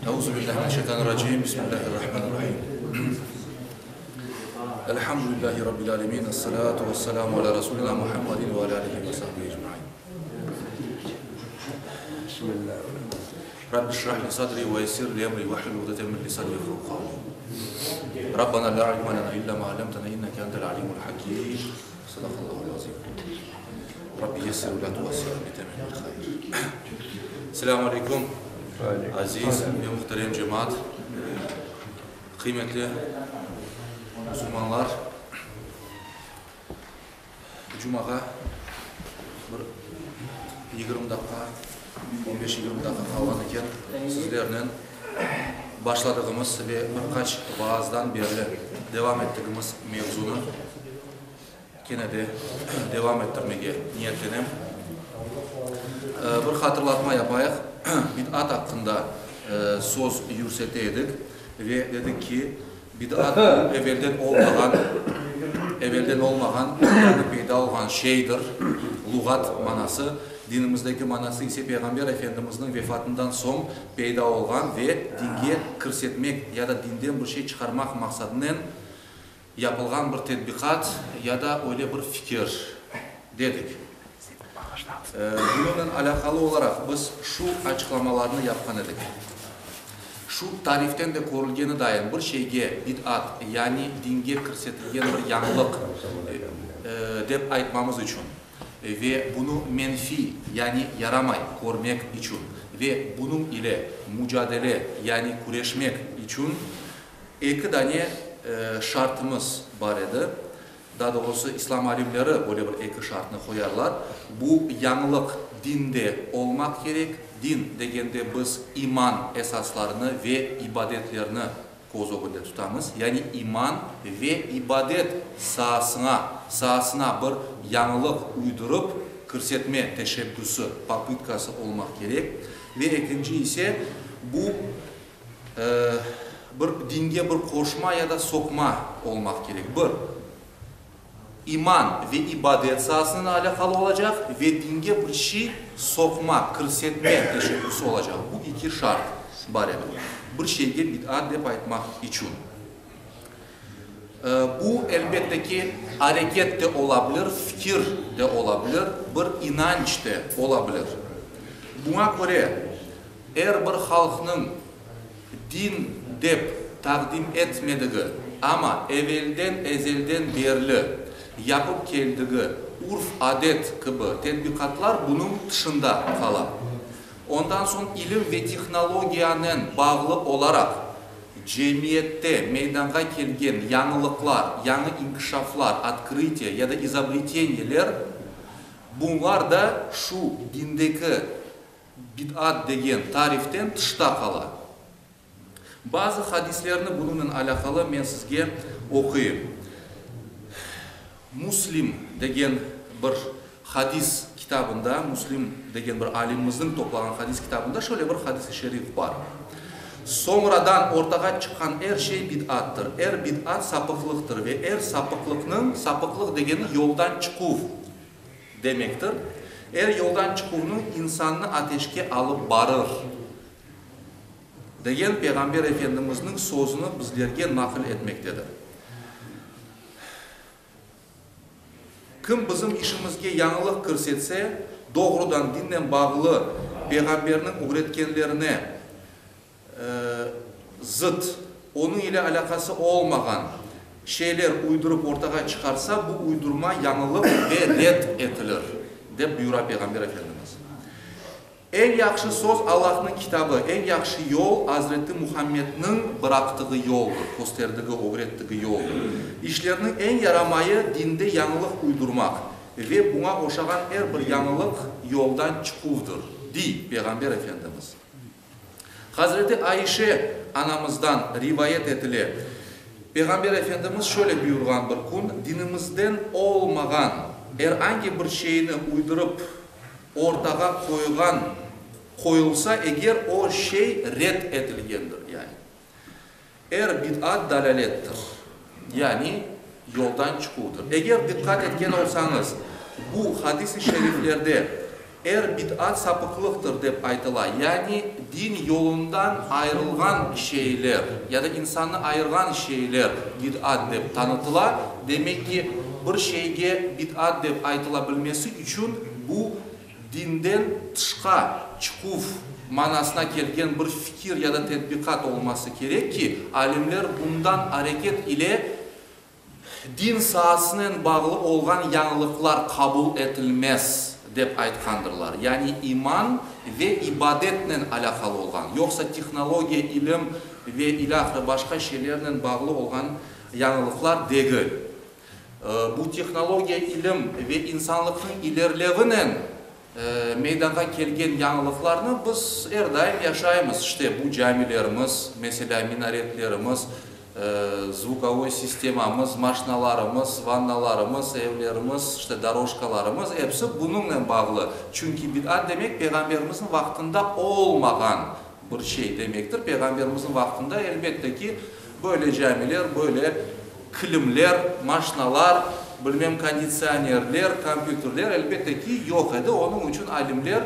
Euzu billahi mineşşeytanirracim. Bismillahirrahmanirrahim. Elhamdülillahi rabbil alemin. Esselatu vesselamu ala rasulina Muhammedin ve ala alihi ve sahbihi ecmaîn. Rabbi şrah li sadri ve yessir li emri ve hlul uqdeten min lisani yefkahu kavli. Rabbana la ilme lena illa ma allamtana inneke entel alimul hakim. Sadaqallahul azim. Rabbi yessir ve la tuassir bi temimil hayr. Selamu aleykum. Aziz ve muhterem cemaat, qıymetli musulmanlar, cumağa bir 20 daqqa, 15-20 daqqa qalğan eken, sizlernen başladığımız ve bir qaç vaazdan berli devam ettigimiz mevzunı kene de devam ettirmege niyetlenem. Bir hatırlatma yapayıq, bid'at aqqında söz yürsete edik ve dedik ki, bid'at bu evelden olmağan, evelden olmağan, yañı peyda olğan şeydir, luğat manası, dinimizdeki manası ise Peyğamber Efendimizniñ vefatından soñ peyda olğan ve dinge kirsetmek ya da dinden bir şey çıqarmaq maqsadınen yapılğan bir tedbiqat ya da öyle bir fikir, dedik. Bunıñnen alâqalı olaraq biz şu açıqlamalarnı yapqan edik. Şu tariften de körülgeni dayın bir şeyge bid'at, yani dinge kirsetilgen bir yañılıq, dep aytmamız içün ve bunı menfiy, yani yaramay körmek içün ve bunıñ ile mucadele, yani küreşmek içün Eki dane şartımız bar edi. Daa doğrusı, İslâm alimleri böyle bir eki şartnı qoyarlar. Bu yañılıq dinde olmaq kerek. Din degende biz iman esaslarını ve ibadetlerni köz ögünde tutamız. Yani iman ve ibadet saasına, saasına bir yañılıq uydurıp kirsetme teşebbüsi, popıtkası, olmaq kerek. Ve ekinci ise, bu Bir dinge bir qoşma ya da soqma olmaq kerek. Bir, iman ve ibadet saasınen alâqalı olacaq ve dinge bir şey soqma, kirsetme teşebbüsi olacaq. Bu eki şart bar edi bir şeyge bid'at dep aytmaq içün. Bu, elbette ki, areket de ola bilir, fikir de ola bilir, bir inanç de ola bilir. Buña köre, Er bir halqnıñ din dep taqdim etmedigi, amma evelden-ezelden berli yapıp keldigi urf-adet kibi tedbiqatlar bunıñ tışında qala. Ondan soñ ilim ve tehnologiyanen bağlı olaraq cemiyette meydanğa kelgen yañılıqlar, yañı inkişaflar, otkrıtiya ya da izobreteniyeler, bunlar da şu dindeki Bid'at degen tariften tışta qala. Bazı hadislerni bunıñnen alâqalı men sizge oquyım. Müslim degen bir hadis kitabında, Müslim degen bir alimimizniñ toplağan hadis kitabında şöyle bir hadis-i şerif bar, Soñradan ortağa çıqqan er şey bid'attır, er bid'at sapıqlıqtır ve er sapıqlıqnıñ, sapıqlıq degeni yoldan çıquv, Demektir, er yoldan çıquvnıñ insannı ateşke alıp barır, degen Peyğamber Efendimizniñ sözüni bizlerge naqil etmektedir. Kim bizim işimizge yañılıq kirsetse, doğrudan dinnen bağlı Peyğamberniñ ögretkenlerine, zıt, onıñ ile alâqası olmağan şeyler uydurıp ortağa çıqarsa, bu uydurma yañılıq ve red etilir, dep buyura Peyğamber Efendimiz. Eñ yahşı söz Allahnıñ kitabı, eñ yahşı yol Azreti Muhammedniñ bıraqtığı yoldır, kösterdigi, ögrettigi yoldır. İşlerniñ eñ yaramayı dinde yañılıq uydurmaq ve buña oşağan er bir yañılıq yoldan çıquvdır, diy Peyğamber Efendimiz. Hazreti Aişe anamızdan rivayet etile, Peyğamber Efendimiz şöyle buyurğan bir kün, Dinimizden olmağan er angi bir şeyni uydurıp ortağa qoyğan, qoyulsa eger, o şey red etilgendir. Yani, er bid'at dalâlettir, yani yoldan çıquvdır. Eger diqqat etken olsañız, bu hadis-i şeriflerde. Er bid'at sapıqlıqtır dep aytıla, yani din yolundan ayırılğan şeyler ya da insannı ayırğan şeyler bid'at dep tanıtıla. Demek ki, bir şeyge bid'at dep aytıla bilmesi içün bu dinden tışqa çıquv manasına kelgen bir fikir ya da tedbiqat olması kerek ki, alimler bundan areket ile Din saasınen bağlı olğan yañılıqlar qabul etilmez, dep aytqandırlar. Yani iman ve ibadetnen alâqalı olğan, yoqsa tehnologiya, ilim ve ilâhre başqa şeylernen bağlı olğan yañılıqlar degil. Bu tehnologiya, ilim ve insanlıqnıñ ilerlevinen meydanğa kelgen yañılıqlarnı biz er daim yaşaymız. İşte, bu camilerimiz, meselâ, minaretlerimiz, zvukovoy sistemamız, maşnalarımız, vannalarımız, evlerimiz, işte, doroşkalarımız, episi bunıñnen bağlı. Çünki bid'at demek, Peyğamberimizniñ vaqtında olmağan bir şey demektir. Peyğamberimizniñ vaqtında, elbette ki, böyle camiler, böyle kilimler, maşnalar, bilmem, konditsionerler, kompyuterler, elbette ki, yoq edi. Onıñ içün alimler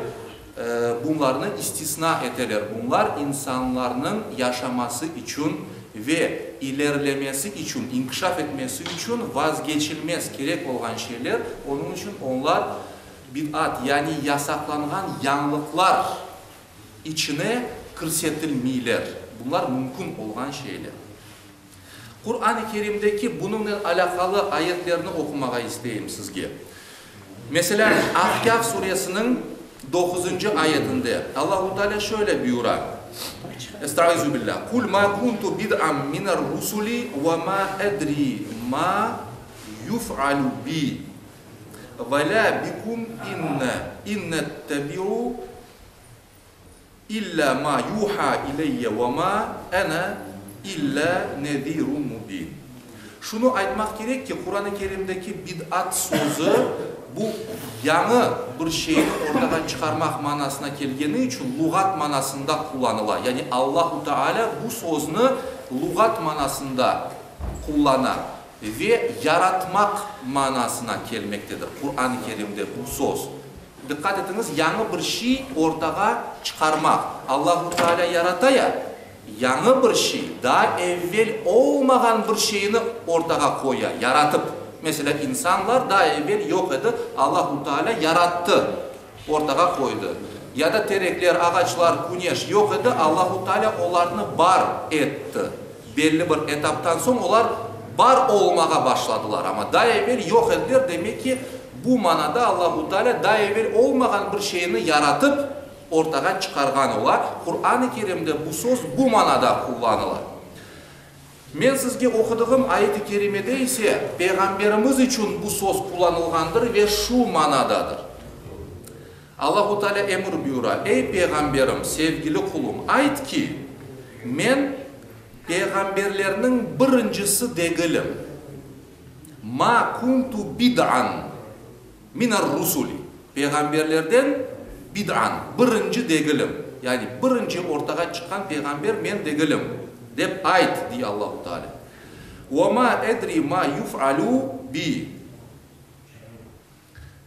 bunlarnı istisna eteler. Bunlar insanlarnıñ yaşaması içün ve ilerilemesi içün, inkişaf etmesi içün vazgeçilmez, kerek olğan şeyler. Onıñ içün onlar bid'at, yani yasaqlanğan yañılıqlar içine kirsetilmeyler. Bunlar mümkün olğan şeyler. Quran-ı Kerimdeki bunıñnen alâqalı ayetlerni oqumağa isteyim sizge. Meselâ, Ahkâf suresiniñ doquzıncı ayetinde Allahu Teala şöyle buyura, Estaizu billâh, Kul mâ kuntu bid'an mine'r-rusuli ve mâ edrî mâ yuf'alu bi ve lâ bikum inne innettebi'u İllâ mâ yuhâ ileyye ve mâ ene illâ nezîrun mubîn. Şunı aytmaq kerek ki, Quran-ı Kerimdeki bid'at sözü bu yañı bir şeyni ortağa çıqarmaq manasına kelgeni içün luğat manasında qullanıla. Yani Allahu Teala bu sözni luğat manasında qullana ve yaratmaq manasına kelmektedir Quran-ı Kerimde bu söz. Diqqat etiñiz, yañı bir şiy ortağa çıqarmaq. Allahu Teala yarata ya, yañı bir şiy, daa evvel olmağan bir şeyni ortağa qoya, yaratıp. Meselâ, insanlar daa evvel yoq edi, Allahu Teala yarattı, ortağa qoydı. Ya da terekler, ağaçlar, küneş yoq edi, Allahu Teala olarnı bar etti. Belli bir etaptan soñ olar bar olmağa başladılar, amma daa evel yoq ediler, demek ki, bu manada Allahu Teala daa evel olmağan bir şeyni yaratıp, ortağa çıqarğan ola. Quran-ı Kerimde bu söz bu manada qullanıla. Men sizge oqudığım ayet-i kerimede ise Peyğamberimiz içün bu söz qullanılğandır ve şu manadadır. Allahu Teala emir buyura, Ey, Peyğamberim, sevgili qulum, ayt ki, Men peyğamberlerniñ birincisi degilim. Ma kuntu bid'an mine'r-rusuli, peyğamberlerden bid'an, birinci degilim, yani birinci ortağa çıqqan peyğamber men degilim, dep ayt, dey Allahu Teala. Ve ma edri ma yuf'alu bi.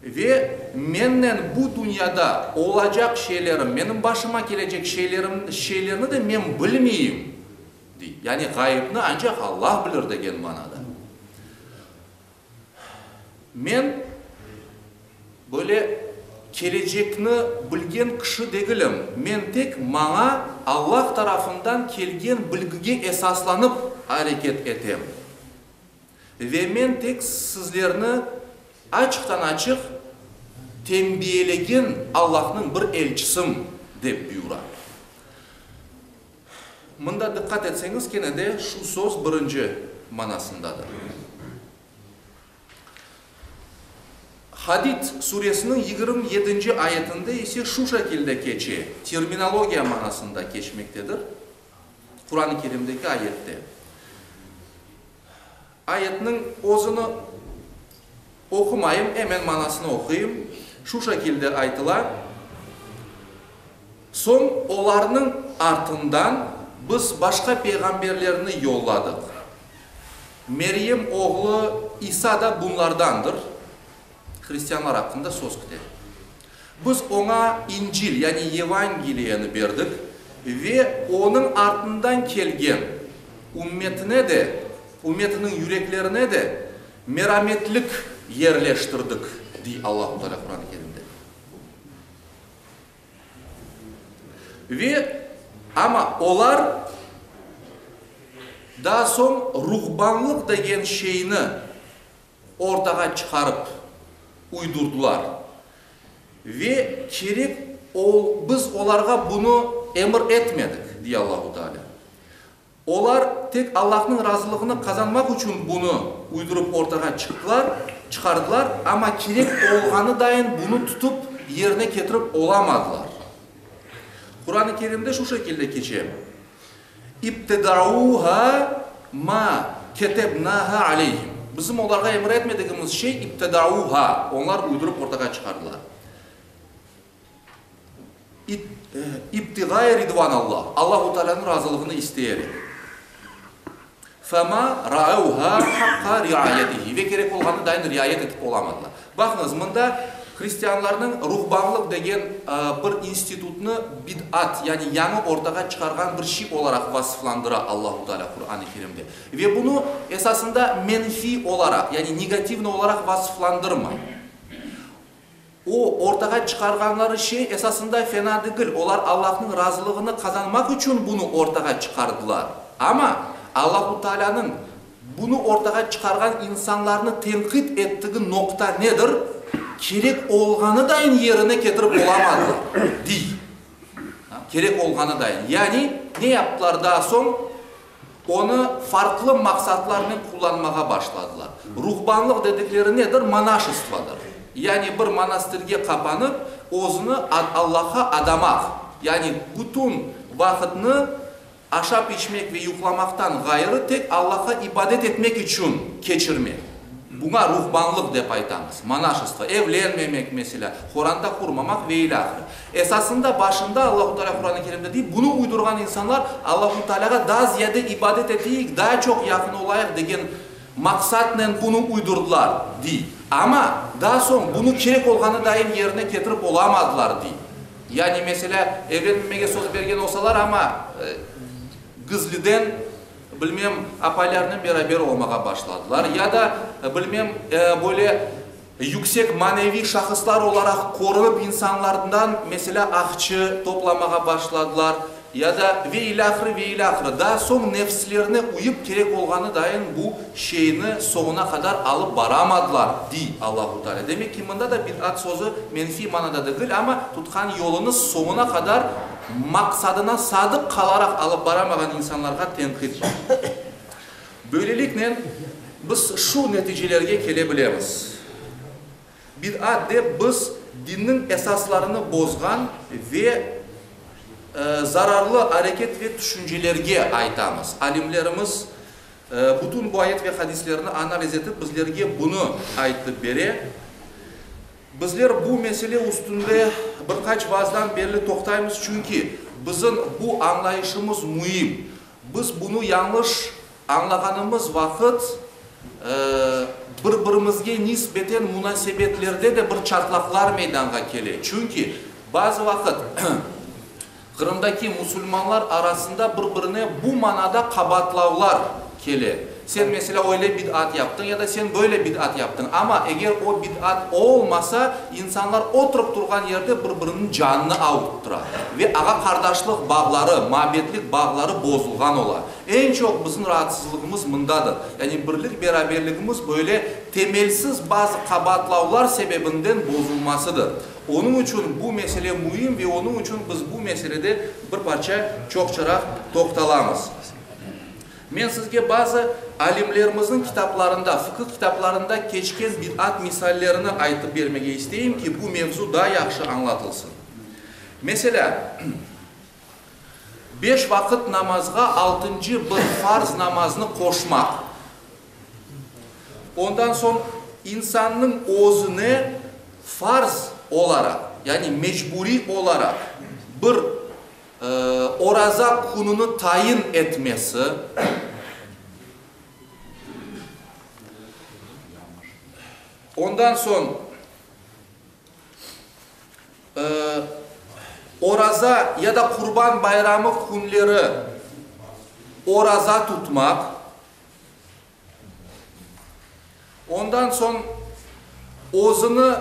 Ve mennen bu dünyada olacaq şeylerim, menim başıma kelecek şeylerim, şeylerni de men bilmeyim, dey. Yani ğayıpnı ancaq Allah bilir degen manada. Men böyle kelecekni bilgen kişi degilim, men tek maña Allah tarafından kelgen bilgige esaslanıp areket etem. Ve men tek sizlerni açıqtan-açıq tenbiyelegen Allahnıñ bir elçisim, dep buyura. Mında diqqat etseñiz, kene de şu söz birinci manasındadır. Hadid suresiniñ 27-nci ayetinde ise şu şekilde keçe, terminologiya manasında keçmektedir, Quran-ı Kerimdeki ayette. Ayetniñ özüni oqumayım, emen manasını oquyım. Şu şekilde aytıla, Soñ olarnıñ artından biz başqa peyğamberlerni yolladıq. Meryem oğlu İsa da bunlardandır. Hristianlar aqqında söz kete. Biz oña İncil, yani Yevangeliyeni berdik ve onıñ artından kelgen ümmetine de, ümmetiniñ yüreklerine de merametlik yerleştirdik, dey Allahu Teala Quran-ı Kerimde. Ve, amma olar daa soñ ruhbanlıq degen şeyni ortağa çıqarıp uydurdılar. Ve kerek ol, biz olarğa bunı emir etmedik, dey Allahu Teala. Olar tek Allahnıñ razılığını qazanmaq içün bunı uydurıp ortağa çıqtılar, çıqardılar, amma kerek olğanı dayın bunı tutıp yerine ketirip olamadılar. Quran-ı Kerimde şu şekilde keçe, İbtedauha ma ketebnaha aleyhim. Bizim olarğa emir etmedigimiz şey ibtedauha, onlar uydurıp ortağa çıqardılar. İbtiğae ridvanallah, Allahu Tealânıñ razılığını isteyerek. Fema raevha haqqa riayetihi, ve kerek olğanı dayın riayet etip olamadılar. Baqıñız, mında hristianlarnıñ ruhbanlıq degen bir institutnı bid'at, yani yañı ortağa çıqarğan bir şey olaraq vasıflandıra Allahu Tealâ Quran-ı Kerimde. Ve bunı esasında menfiy olaraq, yani negativno olaraq vasıflandırmay. O, ortağa çıqarğanları şey esasında fena degil, olar Allahnıñ razılığını qazanmaq içün bunı ortağa çıqardılar. Amma Allahu Taalânıñ bunı ortağa çıqarğan insanlarnı tenqit ettigi noqta nedir? Kerek olğanı dayın yerine ketirip olamadılar, dey. Kerek olğanı dayın. Yani, ne yaptılar daa soñ? Onı farqlı maqsatlarnen qullanmağa başladılar. Ruhbanlıq dedikleri nedir? Monaşestvodır. Yani bir monastırge qapanıp, özüni Allahqa adamaq. Yani bütün vaqıtnı aşap-içmek ve yuqlamaqtan ğayrı tek Allahqa ibadet etmek içün keçirmek. Buña ruhbanlıq dep aytamız, monaşestvo, evlenmemek, meselâ, qoranta qurmamaq ve ilâhre. Esasında, başında Allahu Teala Quran-ı Kerimde dey, bunı uydurğan insanlar Allahu Tealağa daa ziyade ibadet eteyik, daa çoq yaqın olayıq degen maqsatnen bunı uydurdılar, dey. Amma daa soñ bunı kerek olğanı dayın yerine ketirip olamadılar, dey. Yani, meselâ, evlenmemege söz bergen olsalar, amma gizliden, bilmem, apaylarnen beraber olmağa başladılar ya da, bilmem, böyle yüksek maneviy şahıslar olaraq körünip insanlardan, meselâ, aqçı toplamağa başladılar ya da ve ilâhre, ve ilâhre. Daa soñ nefslerine uyıp kerek olğanı dayın bu şeyni soñuna qadar alıp baramadılar, dey Allahu Teala. Demek ki, mında da bid'at sözü menfiy manada degil, amma tutqan yolunı soñuna qadar maqsadına sadıq qalaraq alıp baramağan insanlarğa tenqit bar. Böyleliknen, biz şu neticelerge kele bilemiz, bid'at dep biz dinniñ esaslarını bozğan ve zararlı areket ve tüşüncelerge aytamız. Alimlerimiz bütün bu ayet ve hadislerni analiz etip bizlerge bunı aytıp bere. Bizler bu mesele üstünde bir qaç vaazdan berli toqtaymız, çünki bizim bu añlayışımız müim. Biz bunı yañlış añlağanımız vaqıt, bir-birimizge nisbeten munasebetlerde de bir çatlaqlar meydanğa kele. Çünki bazı vaqıt Qırımdaki musulmanlar arasında bir-birine bu manada qabaatlavlar kele, sen, meselâ, öyle bid'at yaptıñ ya da sen böyle bid'at yaptıñ. Amma eger o bid'at olmasa, insanlar oturıp turğan yerde bir-biriniñ canını avuttıra ve ağa-qardaşlıq bağları, mabetlik bağları bozulğan ola. Eñ çoq bizim raatsızlığımız mındadır. Yani birlik-beraberligimiz böyle temelsiz bazı qabaatlavlar sebebinden bozulmasıdır. Onıñ içün bu mesele müim ve onıñ içün biz bu meselede bir parça çoqçaraq toqtalamız. Men sizge bazı alimlerimizniñ kitaplarında, fıqıh kitaplarında keçken bid'at misallerini aytıp bermege isteyim ki, bu mevzu daa yahşı añlatılsın. Meselâ, beş vaqıt namazğa altıncı bir farz namaznı qoşmaq. Ondan soñ insannıñ özüne farz olaraq, yani mecburiy olaraq bir oraza kününi tayin etmesi, ondan soñ. Oraza ya da Qurban bayramı künleri oraza tutmaq. Ondan soñ özüni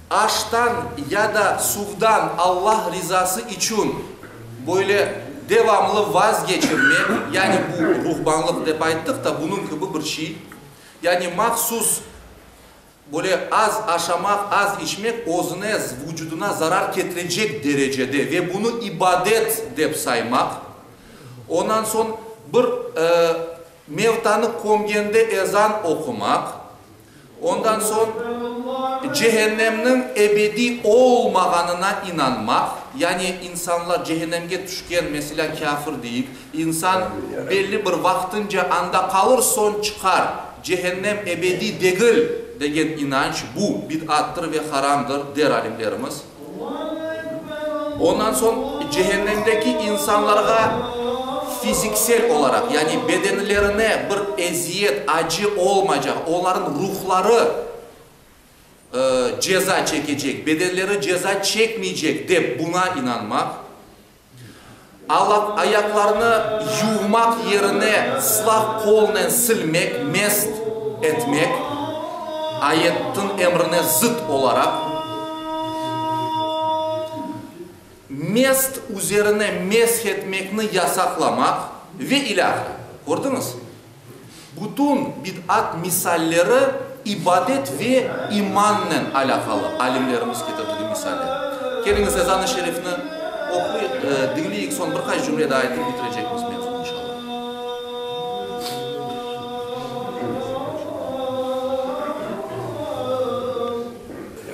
aştan ya da suvdan Allah rizası içün böyle devamlı vazgeçirmek, yani bu ruhbanlıq dep ayttıq da, bunıñ kibi bir şey, yani mahsus böyle az aşamaq, az içmek özüne, vucudına zarar ketirecek derecede ve bunı ibadet dep saymaq. Ondan soñ bir mevtanı kömgende ezan oqumaq. Ondan soñ cehennemniñ ebediy olmağanına inanmaq, yani insanlar cehennemge tüşken, meselâ, kâfir deyik, insan belli bir vaqtınca anda qalır, soñ çıqar, cehennem ebediy degil degen inanç, bu bid'attır ve haramdır, der alimlerimiz. Ondan soñ cehennemdeki insanlarğa fiziksel olaraq, yani bedenlerine bir eziyet, acı olmaycaq, onların ruhları ceza çekecek, bedenleri ceza çekmeycek dep buña inanmaq, ayaqlarını yuvmaq yerine sılaq qolnen silmek, mest etmek, ayetniñ emrine zıt olaraq, mest üzerine mesh etmekni yasaqlamaq ve ilâhre. Kördiñiz? Bütün bid'at misalleri ibadet ve imannen alâqalı, alimlerimiz ketirdigi misaller. Keliñiz, ezan-ı şerifni oquyıq, diñleyik, soñ bir qaç cümle daa aytıp bitirecekmiz mevzunı, inşallah.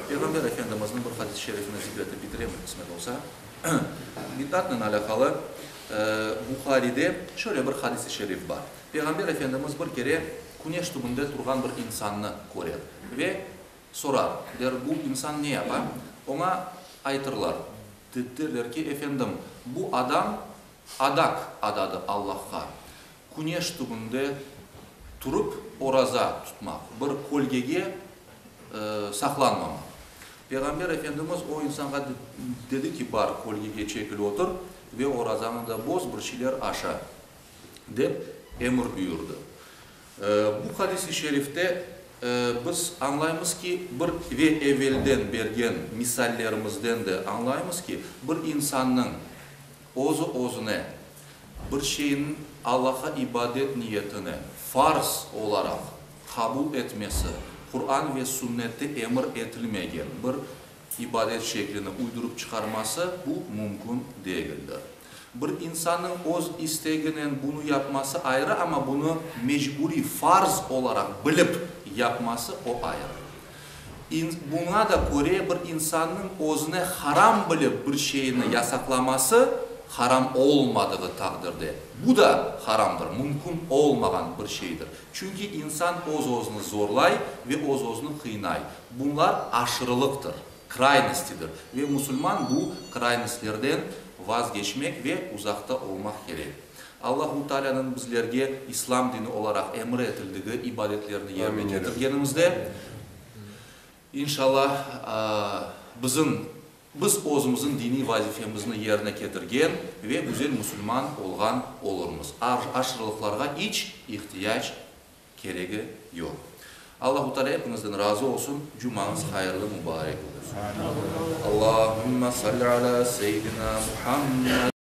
Peyğamber Efendimizniñ bir hadis-i şerifini zikr etip bitirem, qısmet olsa. Bid'atnen alâqalı Buharide şöyle bir hadis-i şerif bar. Peyğamber Efendimiz bir kere küneş tübünde turğan bir insannı körer ve sorar, der, bu insan ne yapa? Oña aytırlar, derler ki, Efendim, bu adam adak adadı Allahqa, küneş tübünde turıp oraza tutmaq, bir kölgege saqlanmamaq. Peyğamber Efendimiz o insanğa dedi ki, bar, kölgege çekil otur ve orazañı da boz, bir şeyler aşa. Dep emir buyurdı. Bu hadis-i şerifte biz añlaymız ki, bir ve evelden bergen misallerimizden de añlaymız ki, bir insannıñ özü-özüne bir şeyniñ Allahqa ibadet niyetine farz olaraq qabul etmesi, Quran ve Sünnette emir etilmegen bir ibadet şeklini uydurıp çıqarması, bu mümkün degildir. Bir insannıñ öz isteginen bunı yapması ayrı, amma bunı mecburiy, farz olaraq bilip yapması, o ayrı. Buña da köre bir insannıñ özüne haram bilip bir şeyni yasaqlaması, haram olmadığı taqdirde, bu da haramdır, mümkün olmağan bir şeydir. Çünki insan öz-özüni zorlay ve öz-özüni qıynay. Bunlar aşırılıqtır. Kraynostidir ve musulman bu kraynostlerden vazgeçmek ve uzaqta olmaq kerek. Allahu Taalânıñ bizlerge İslam dini olaraq emir etildigi ibadetlerni yerine ketirgenimizde, inşallah, bizim, biz özümizniñ diniy vazifemizni yerine ketirgen ve güzel musulman olğan olurmız. Aşırılıqlarğa iç ihtiyac Keregi yoq. Allahu Teala epiñizden razı olsun, cumañız hayırlı mubarek olsun. Allahümme salli ala seyyidina Muhammed.